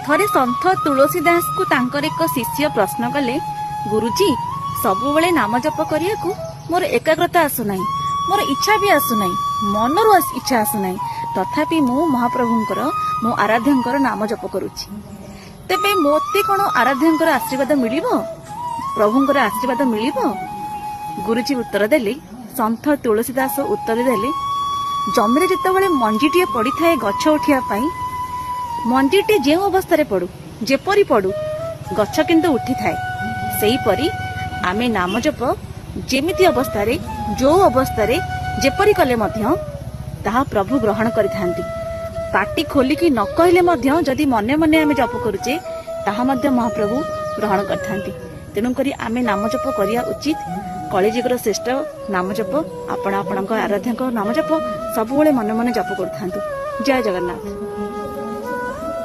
ଥରେ ସନ୍ଥ ତୁଳସୀ ଦାସଙ୍କୁ ତାଙ୍କର ଏକ ଶିଷ୍ୟ ପ୍ରଶ୍ନ କଲେ, ଗୁରୁଜୀ, ସବୁବେଳେ ନାମ ଜପ କରିବାକୁ ମୋର ଏକାଗ୍ରତା ଆସୁନାହିଁ, ମୋର ଇଚ୍ଛା ବି ଆସୁନାହିଁ, ମନରୁ ଇଚ୍ଛା ଆସୁନାହିଁ, ତଥାପି ମୁଁ ମହାପ୍ରଭୁଙ୍କର, ମୋ ଆରାଧ୍ୟଙ୍କର ନାମ ଜପ କରୁଛି। ତେବେ ମୋତେ କଣ ଆରାଧ୍ୟଙ୍କର ଆଶୀର୍ବାଦ ମିଳିବ? ପ୍ରଭୁଙ୍କର ଆଶୀର୍ବାଦ ମିଳିବ? ଗୁରୁଜୀ ଉତ୍ତର ଦେଲେ, ସନ୍ଥ ତୁଳସୀ ଦାସ ଉତ୍ତର ଦେଲେ, ଜମିରେ ଯେତେବେଳେ ମଞ୍ଜିଟିଏ ପଡ଼ିଥାଏ ଗଛ ଉଠିବା ପାଇଁ, ମଞ୍ଜିଟି ଯେଉଁ ଅବସ୍ଥାରେ ପଡୁ, ଯେପରି ପଡୁ, ଗଛ କିନ୍ତୁ ଉଠିଥାଏ। ସେହିପରି ଆମେ ନାମ ଜପ ଯେମିତି ଅବସ୍ଥାରେ, ଯୋଉ ଅବସ୍ଥାରେ, ଯେପରି କଲେ ମଧ୍ୟ ତାହା ପ୍ରଭୁ ଗ୍ରହଣ କରିଥାନ୍ତି। ପାଟି ଖୋଲିକି ନ କହିଲେ ମଧ୍ୟ ଯଦି ମନେ ମନେ ଆମେ ଜପ କରୁଛେ, ତାହା ମଧ୍ୟ ମହାପ୍ରଭୁ ଗ୍ରହଣ କରିଥାନ୍ତି। ତେଣୁକରି ଆମେ ନାମ ଜପ କରିବା ଉଚିତ। କଳିଯୁଗର ଶ୍ରେଷ୍ଠ ନାମ ଜପ। ଆପଣ ଆପଣଙ୍କ ଆରାଧ୍ୟଙ୍କ ନାମ ଜପ ସବୁବେଳେ ମନେ ମନେ ଜପ କରୁଥାନ୍ତୁ। ଜୟ ଜଗନ୍ନାଥ।